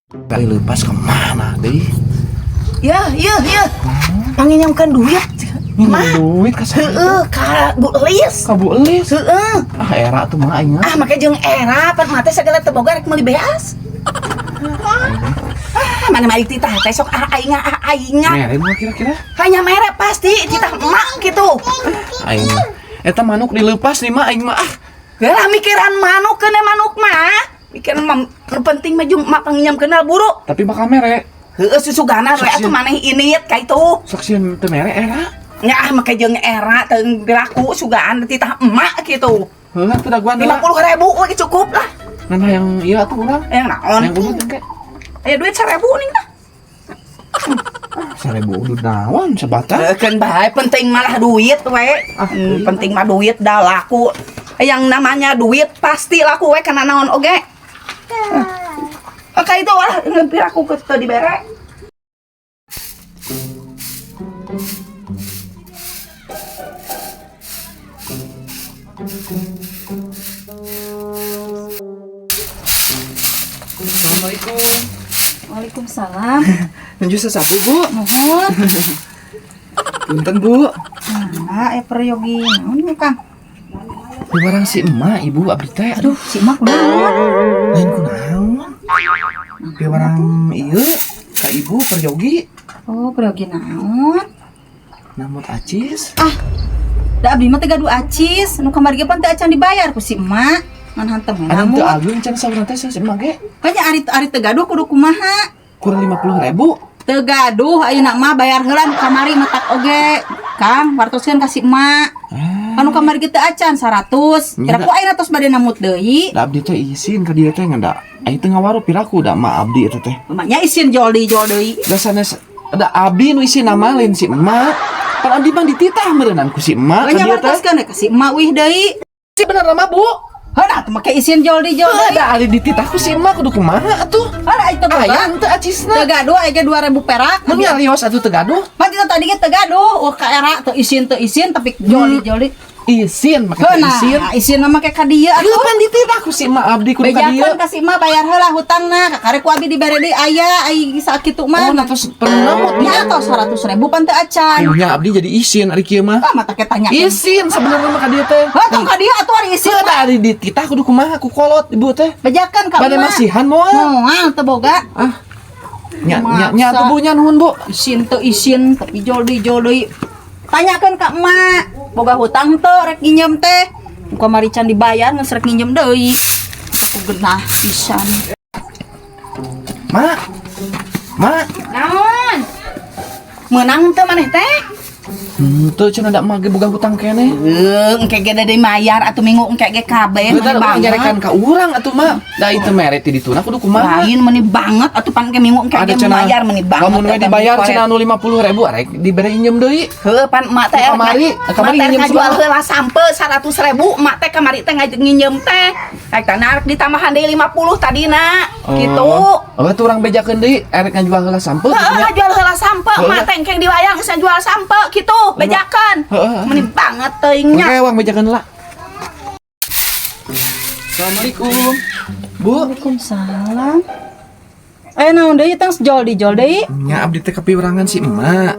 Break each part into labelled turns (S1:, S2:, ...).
S1: Kali lepas kemana deh?
S2: Ya, ya, ya. Panginjamkeun duit.
S1: Minjem duit ka saha?
S2: Heeh, ka Bu Elis.
S1: Ka Bu Elis.
S2: Heeh.
S1: Ah, era tuh mah aing.
S2: Ah, make jeung era pan mah teh sagala teu boga rek meuli beas. Ah, mana mah titah teh sok ah aing ah aing.
S1: Mere mah kira-kira?
S2: Hanya mere pasti titah emak gitu.
S1: Aing mah. Eta manuk dilepas nih mah aing mah ah.
S2: Gelah mikiran manuk keuna manuk mah. Mikiran mah nu penting mah jeung mak panginjamkeun buru.
S1: Tapi bakal mere.
S2: Heeh, susugana we atuh maneh init ka itu.
S1: Sok sieun teu mere era.
S2: Nya ah make jeung era teu dilaku sugaan titah emak gitu.
S1: Heuh atuh daguan
S2: 50 ribu we cukup lah.
S1: Nah yang iya atuh urang.
S2: Yang naon?
S1: Yang udut engke.
S2: Aya duit 1000 ning tah.
S1: 1000 udut naon sabata?
S2: Keun bae penting malah duit we.
S1: Ah, iya.
S2: Penting mah duit dah laku. Yang namanya duit pasti laku we kana naon oge. Ah, ka itu lah ngempir aku ke teu dibere.
S1: Assalamualaikum.
S3: Waalaikumsalam.
S1: Nuju sasapu, Bu.
S3: Nuhun.
S1: Punten, Bu.
S3: Nah, peryogi naon nya, Kang?
S1: Di warang si emak, Ibu abdi teh.
S3: Aduh, si emak kunaon?
S1: Lain kunaon. Di warang ieu ka Ibu peryogi.
S3: Oh, peryogi naon?
S1: Namut acis.
S3: Ah, da abdi mah teu gaduh acis, nu kamari ge pan teu acan dibayar ku si emak. Ngan hantem we
S1: Anu teu
S3: namut.
S1: ageung can saurna teh si emak ge.
S3: Panya ari ari teu gaduh kudu kumaha?
S1: Kurang 50.000.
S3: Teu gaduh ayeuna mah bayar heula nu kamari matak oge. Kang, wartoskeun ka si emak.
S1: Ah.
S3: Anu kamari ge teu acan 100.
S1: Nya
S3: Kira ku ayeuna tos bade namut deui.
S1: Da abdi teh isin ka dieu teh ngan da. Aing teu ngawaru piraku da emak abdi eta teh.
S3: Emaknya isin jol deui jol deui.
S1: Da sanes da abdi nu isin nama lain si emak. Pan abdi mah dititah meureunan ku si emak ka
S3: Nya
S1: dieu teh.
S3: wartoskeun we ka si emak wih deui.
S1: Si bener mah, Bu.
S3: Heuh, atuh make isin jol deui jol
S1: Heuh,
S3: deui.
S1: da ari dititah ku si emak kudu kumaha atuh?
S3: Heuh, itu boga.
S1: Aya teu acisna.
S3: Teu gaduh aya ge 2000 perak.
S1: Mun nyarios atuh teu gaduh.
S3: Pan kita tadi ge teu gaduh, wah ka era teu isin tapi joli joli.
S1: Isin make
S3: Heuh,
S1: teh isin.
S3: nah, isin mah make ka dieu
S1: Aduh,
S3: atuh.
S1: pan dititah ku si emak abdi kudu ka dieu.
S3: Bejakeun ka si emak bayar heula hutangna, kakare ku abdi dibere deui aya ai sakitu
S1: Oh,
S3: mah.
S1: nah terus pernah namut
S3: Nya tos 100.000 pan teu acan.
S1: Punya abdi jadi isin ari kieu mah.
S3: Ah, mata ke tanya.
S1: Isin sebenarnya mah ka dieu teh.
S3: Heuh, tong ka dieu atuh ari isin.
S1: Heuh, da ari dititah kudu kumaha ku kolot ibu teh.
S3: Bejakeun ka
S1: Bade
S3: emak.
S1: masihan moal.
S3: Moal teu boga.
S1: Ah. Nya nya nya atuh Bu nya nuhun Bu.
S3: Isin teu isin tapi jol deui jol deui. Tanyakeun ka emak, boga hutang teu rek nginjem teh. Muka mari can dibayar geus rek nginjem deui. Aku genah pisan.
S1: Mak. Mak.
S2: Naon? Meunang teu maneh teh?
S1: Henteu cenah da emak ge boga hutang keneh.
S2: Heuh, engke ge deui mayar atuh minggu engke ge kabeh
S1: Heuh,
S2: meuni
S1: urang nyarekan
S2: banget.
S1: ka urang atuh mak. Da ieu teh mere ti dituna kudu kumaha.
S2: Lain meuni banget atuh pan ke minggu engke
S1: Ada
S2: ge
S1: cenah
S2: mayar meuni banget.
S1: Lamun we
S2: eta
S1: dibayar
S2: minggu
S1: cenah anu 50.000 arek dibere injem deui.
S2: Heuh, pan emak teh
S1: Kamari, kamari
S2: emak teh
S1: nginjem
S2: ngajual
S1: seberapa?
S2: heula sampe 100.000 emak teh kamari teh nginjem teh. Rek tanah rek ditambahan deui 50 tadina. Gitu.
S1: Oh, tuh urang bejakeun deui erek ngajual heula sampe
S2: Heeh,
S1: gitu nya.
S2: ngajual heula sampe
S1: Heeh.
S2: emak teh engke diwayang geus ngajual sampe gitu, bejakeun.
S1: Heeh.
S2: Meuni banget teuing nya.
S1: Oke, uang bejakeun heula. Assalamualaikum. Bu.
S3: Waalaikumsalam. Aya naon deui tang jol deui jol deui?
S1: Nya abdi teh kapiurangan si emak.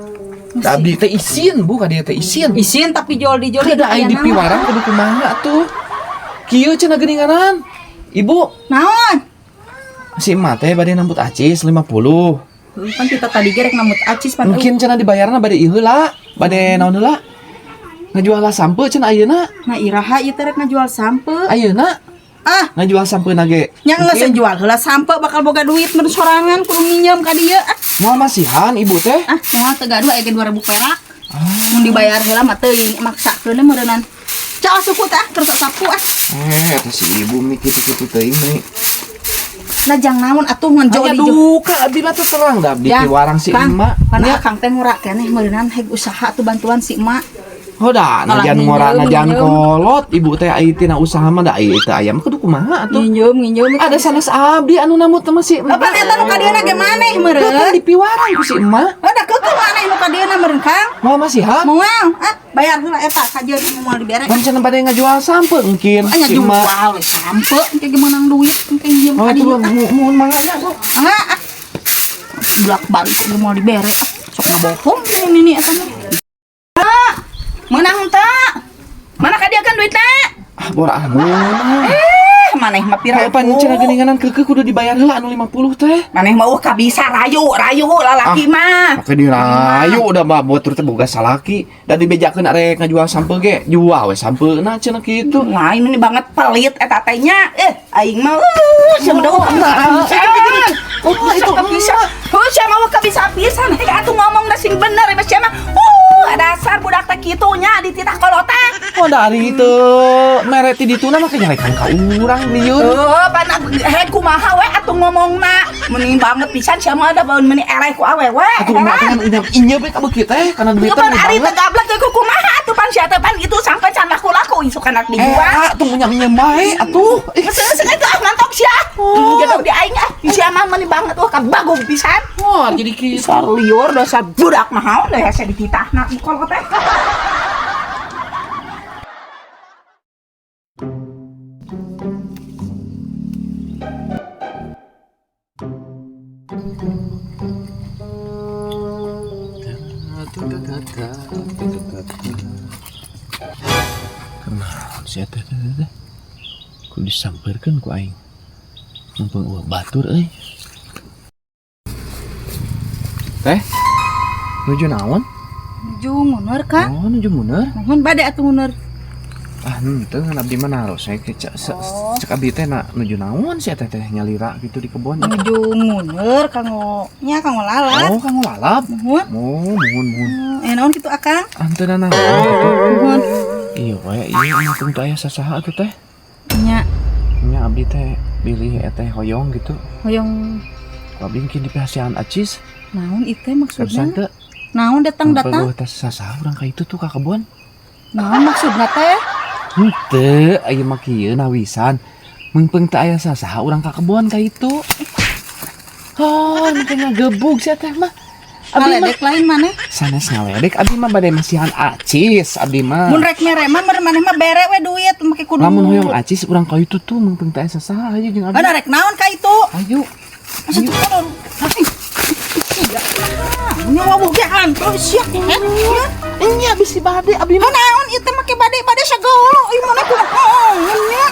S1: Da abdi teh isin, Bu, ka dieu teh isin.
S3: Isin tapi jol deui jol deui.
S1: Kada aya
S3: Aya
S1: di
S3: naon?
S1: piwarang kudu kumaha atuh. Kieu cenah geuninganan. Ibu,
S3: Naon?
S1: si emak teh bade nambut acis 50.
S3: Heuh, pan kita tadi ge rek nambut acis pan.
S1: Mungkin cenah dibayarna bade ieu heula, bade naon heula? Ngajual lah sampe cenah ayeuna.
S3: Nah iraha ieu teh rek ngajual sampe.
S1: Ayeuna
S3: Ah,
S1: ngajual sampeuna ge.
S3: nya geus jual heula sampe bakal boga duit mun sorangan kudu nginjem ka dieu. Ah,
S1: Moal masihan ibu teh.
S3: ah moal teu gaduh aya ge 2000 perak. Mun dibayar heula mah teuing maksakeun meureunnan. Cak suku teh ah, kersa sapu ah.
S1: Eta si ibu mi kitu-kitu teuing meni.
S3: Nah jang naon atuh ngan jol
S1: Hanya
S3: di jol.
S1: duka abdi mah teh terang da abdi
S3: Ya,
S1: piwarang si
S3: Kang,
S1: emak.
S3: Pan
S1: Nya.
S3: akang teh ngora keneh meureunnan heg usaha tuh bantuan si emak.
S1: Oh da,
S3: Malah
S1: najan ngora
S3: nginjem,
S1: najan
S3: nginjem.
S1: kolot ibu teh ai tina usaha mah da ai teh ayam kudu kumaha atuh.
S3: Nginjem nginjem.
S1: Ada sanes abdi anu namut teh mah si emak.
S3: Apa eta nu ka dieuna ge maneh meureun?
S1: Kan di piwarang ku si emak.
S3: Oh, da keukeuh maneh nu ka dieuna meureun Kang.
S1: Moal masihan.
S3: Moal, ah bayar heula eta kajeun moal dibere.
S1: Pan cenah bade ngajual sampe mungkin
S3: Ah,
S1: si emak.
S3: jual we sampe engke ge meunang duit engke nginjem
S1: Oh,
S3: ka
S1: itu
S3: dieu.
S1: muhun mangga nya, Bu.
S3: Enggak, ah. Bulak balik ge moal dibere. Sok ngabohong ini eta mah.
S2: Meunang teu? Mana kadiakeun duitna?
S1: Ah, bora ah meunang.
S2: Eh, maneh mah pira
S1: Kayak pan cenah geuninganan keukeuh kudu dibayar heula anu 50 teh.
S2: Maneh mah eueuh kabisa rayu, rayu lalaki mah.
S1: Pake dirayu udah mah batur teh boga salaki da dibejakeun arek ngajual sampeu ge, jual we sampeuna cenah kitu.
S2: Lain ini banget pelit eta teh nya. Eh, aing mah sia mah eueuh. Oh, itu bisa. Heuh, sia mah kabisa pisan. Hei, atuh ngomong da sing bener ieu sia mah. Dasar budak teh kitu nya dititah kolot teh.
S1: Oh, dari itu mere ti dituna mah nyalekan ka urang lieur.
S2: Heuh, pan hei kumaha we atuh ngomongna. Mending banget pisan sia mah da baeun meuni eleh ku awewe.
S1: Atuh mah kan inyep we ka beuki teh kana
S2: Ieu
S1: duitna
S2: pan
S1: meni
S2: ari
S1: banget.
S2: teh gablek ge ku kumaha atuh pan sia teh pan itu sampai can laku-laku isukan rek dijual.
S1: Eh, atuh nyam-nyam bae atuh. Ih,
S2: Geus geus ah mantap sia. Gedog di aing ah. Sia mah meuni banget wah kabagong pisan.
S1: Wah, jadi kitu.
S2: Dasar liur, dasar budak mah naon deh hese dititahna kolot teh.
S1: Kunaon sia teh teh teh? Kudu disampeurkeun ku aing. Mumpung eueuh batur euy. Teh. Nuju naon?
S3: Nuju nguneur Kang.
S1: Oh, nuju muneur.
S3: Nuhun bade atuh nguneur.
S1: Ah, henteu ngan abdi mah naros saya ke cek cek abdi teh na nuju naon sia teh teh nyalira gitu di kebon.
S3: Nuju nguneur kanggo nya kanggo lalap.
S1: Oh, kanggo lalap.
S3: Nuhun.
S1: Oh, muhun muhun.
S3: Eh naon kitu Akang?
S1: Ah, henteu naon gitu.
S3: Nuhun.
S1: Iya we, iya mumpung teu aya sasaha atuh teh.
S3: Nya
S1: Nya abdi teh bilih eteh hoyong gitu.
S3: hoyong
S1: Abdi mungkin dipasihan acis.
S3: naon ieu teh maksudna?
S1: Kersan teu.
S3: Naon datang-datang?
S1: Sampai teh sasaha urang ka itu tuh ka kebon.
S3: Naon maksudna teh?
S1: Henteu, aya mah kieu nawisan. Meungpeung teu aya sasaha urang ka kebon ka itu. Oh, mungkin ngagebug sia teh mah. Abdi mah
S3: Ngaledek lain maneh?
S1: sanes ngaledek abdi mah bade masihan acis abdi mah.
S3: Mun rek mere mah mere maneh mah bere we duit make kudu.
S1: Lamun hoyong acis urang ka itu tuh meungpeung teu aya sasaha ayo jeung abdi.
S3: Ada rek naon ka itu?
S1: Ayo.
S3: Asa tuh kono. Iya. Nyawa ge hantu sia.
S1: Nya bisi bade abdi mah.
S3: Naon ieu teh make bade-bade sagala ieu maneh kunaon nya.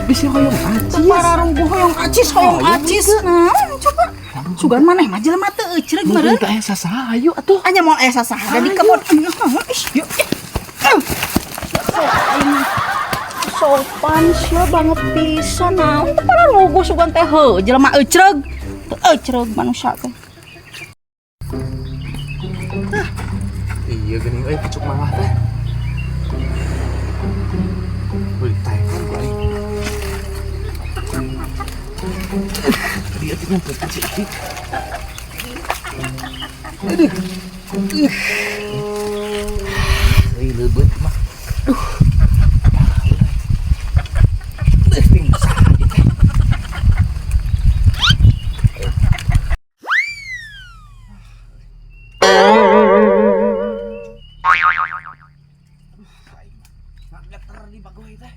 S1: Bisi hoyong acis.
S3: Pararungguh hoyong acis hoyong acis. Naon coba. Sugan maneh mah jelema teu eucreug meureun.
S1: Meungpeung teu aya sasaha ayo atuh.
S3: Anya moal aya sasaha di kebon. Ih, yuk. Sopan sia banget pisan naon teh pararungguh sugan teh heuh jelema eucreug. Teu eucreug manusia teh.
S1: Iya geuning euy pucuk mangah teh. Beuh taekan ku aing. Dia teh ngumpet cicik. Aduh. Euy leubeut mah. Duh. Duh, ting saha ieu teh. Ngageter di bagoy teh.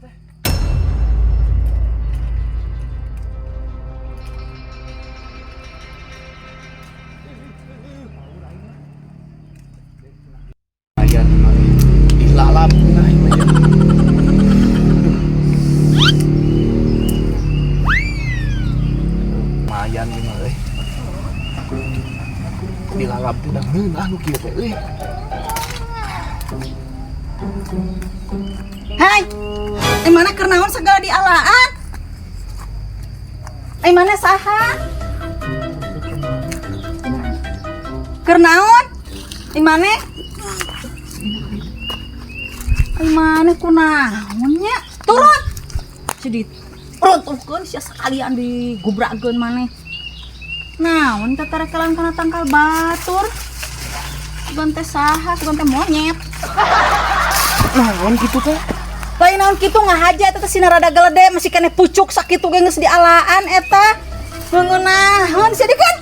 S1: Teh. Ayan mah dilalap nah ieu mah ya. Lumayan ieu mah euy. Dilalap teh da ngeunah nu kieu teh euy.
S3: Hai. Eh mana keur naon segala dialaan? Eh mana saha? Keur naon? Eh mana? Eh mana kunaon nya? Turun. Jadi runtuhkeun sia sekalian digubrakeun maneh. Naon teh tarekelan kana tangkal batur? Sugan teh saha? Sugan teh monyet.
S1: Naon kitu teh?
S3: Lain naon kitu ngahaja eta teh sina rada gelede masih keneh pucuk sakitu ge geus dialaan eta. Ngeunaheun sia kan?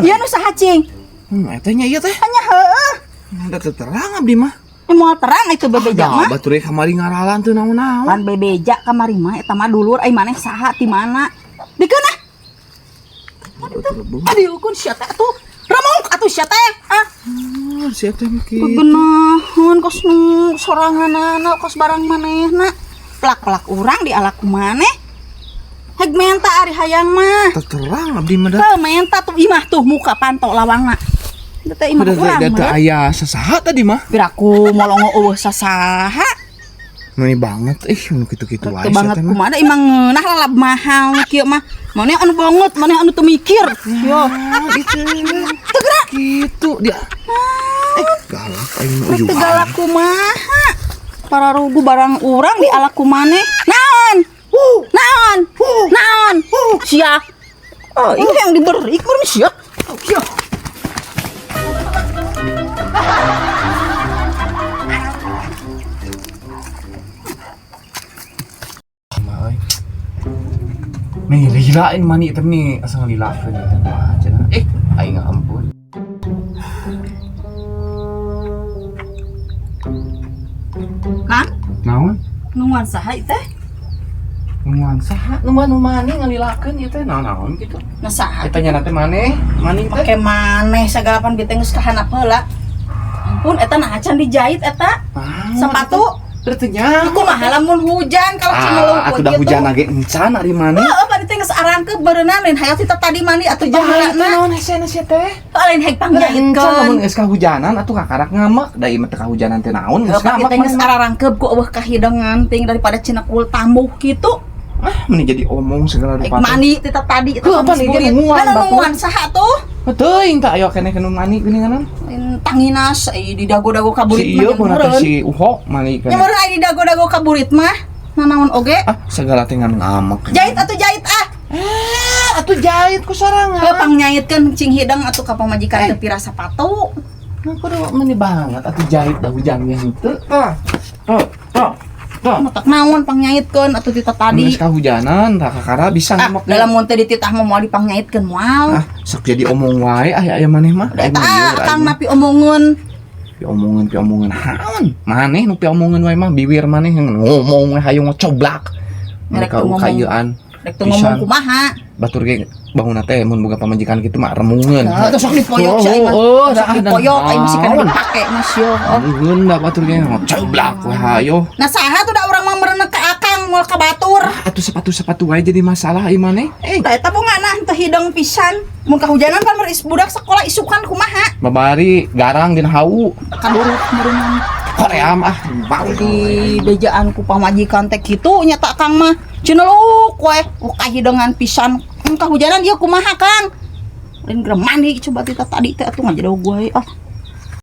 S3: Ieu nu saha cing?
S1: Eta nya ieu teh.
S3: Nya heueuh.
S1: Da teu terang abdi mah.
S3: Eh, moal terang itu bebeja
S1: Nah,
S3: mah.
S1: batur we kamari ngaralan teu naon-naon.
S3: Pan bebeja kamari mah eta mah dulur ai maneh saha ti mana? Dikeun ah.
S2: Adieukeun sia teh atuh. Remuk atuh sia teh. Ah,
S1: Sia teh mah kitu.
S2: Genahan kos nu soranganana kos barang manehna. Plak-plak urang di ala ku maneh. Heg menta ari hayang mah.
S1: Terang abdi mah da.
S2: Heuh menta tuh imah tuh muka panto lawangna. Eta teh imah
S1: Udah
S2: urang
S1: teh
S2: mah.
S1: Aya sasaha tadi mah.
S2: Piraku molongo eueuh sasaha.
S1: Meni banget ih nu kitu-kitu wae
S2: Teu banget
S1: sia teh mah.
S2: kumaha da imah ngeunah lalab mahal kieu mah. Maneh anu banget, maneh anu teu mikir. Yo,
S1: Itu
S2: teu gerak.
S1: gitu dia. Galak aing mah
S2: Rek
S1: ujug.
S2: teu galak kumaha. Para rugu barang urang di ala ku maneh. Naon? Naon? Naon? Sia. Oh, ini yang diberi kurang sia. Sia.
S1: Mah euy. Nih lilain mani teh nih asa ngalilakeun teh mah cenah. Aing ampun.
S2: Kang,
S1: Naon?
S2: nungguan saha ieu teh?
S1: Nungguan saha? Nungguan nu mani ngalilakeun ieu teh naon-naon kitu.
S2: Nah saha?
S1: Eta nya teh maneh, mani teh.
S2: Pake maneh sagalapan bete geus kahanap heula. Ampun eta nah acan dijahit eta.
S1: Naon?
S2: Sepatu.
S1: Teu teu nyaho.
S2: Kumaha lamun hujan kalau cimeluk
S1: Ah, atuh dah hujan lagi encan ari maneh.
S2: Heeh, bari teh geus arangkeub beureunan lain hayang tita tadi mandi atuh
S1: Jahit teh
S2: baheulana.
S1: naon hesena sia teh?
S2: Lain hayang
S1: Encan lamun
S2: pangjaitkeun.
S1: geus kahujanan atuh kakarak ngamek da ieu mah teu kahujanan teh naon geus
S2: Heeh,
S1: ngamek
S2: teh geus
S1: maneh.
S2: ararangkeub ku eueuh kahidangan ting daripada cinekul tambuh kitu.
S1: Ah, meni jadi omong segala
S2: Baik
S1: rupa.
S2: mandi tita tadi itu
S1: Heuh, apa nih, ge nungguan,
S2: Kan
S1: batur.
S2: nungguan saha tuh?
S1: Teuing tah aya keneh kenu mani geuninganan.
S2: Lain tanginas ai di dago-dago kaburit
S1: Si ieu
S2: mah
S1: pun teh
S2: meureun.
S1: si Uho mani
S2: Nya
S1: keneh.
S2: meureun ai di dago-dago kaburit mah. Nanaon oge?
S1: Ah, segala teh ngan ngamek.
S2: Jahit atuh jahit ah.
S1: Atuh jahit ku sorangan.
S2: Heuh pangnyahitkeun cing hidang atuh ka pamajikan teu pira sapatu.
S1: Nah, kudu meni banget atuh jahit dah hujannya henteu. Tah. Tuh, tuh. Tuh.
S2: Matak naon pangnyahitkeun atuh tita tadi.
S1: Geus kahujanan tah kakara bisa
S2: Ah,
S1: ngamek.
S2: dalam mun teu dititah mah moal dipangnyahitkeun moal.
S1: Ah, sok jadi omong wae aya aya maneh mah.
S2: Udah eta ah, akang napi omongeun.
S1: Piomongan piomongan haon. Maneh nu piomongan wae mah biwir maneh ngomong we hayu ngocoblak.
S2: Rek
S1: Mereka
S2: teu ngomong.
S1: ukayeuan.
S2: Rek teu ngomong
S1: Pisan.
S2: kumaha.
S1: Batur ge bangunna teh mun boga pamajikan kitu mah remungeun.
S2: Nah, terus sok dipoyok sia mah.
S1: Oh,
S2: Sok dipoyok aing masih kana dipake mas yo. Oh.
S1: Remungeun da batur ge ngocoblak we hayo.
S2: Nah saha tuh da urang mah mereneng ka akang moal ka batur.
S1: Atuh sepatu-sepatu wae jadi masalah ieu maneh.
S2: Da eta bongana teu hideng pisan. Mun kahujanan pan meris budak sekolah isukan kumaha.
S1: Babari garang dina hawu.
S2: Kaduruk meureungan.
S1: Koream ah, bau
S2: Di bejaan ku pamajikan teh kitu nya tak Kang mah. Cineluk we, kahidengan pisan. Mun kahujanan ieu kumaha Kang? Lain geura mandi coba tita tadi teh atuh ngajadog we ah.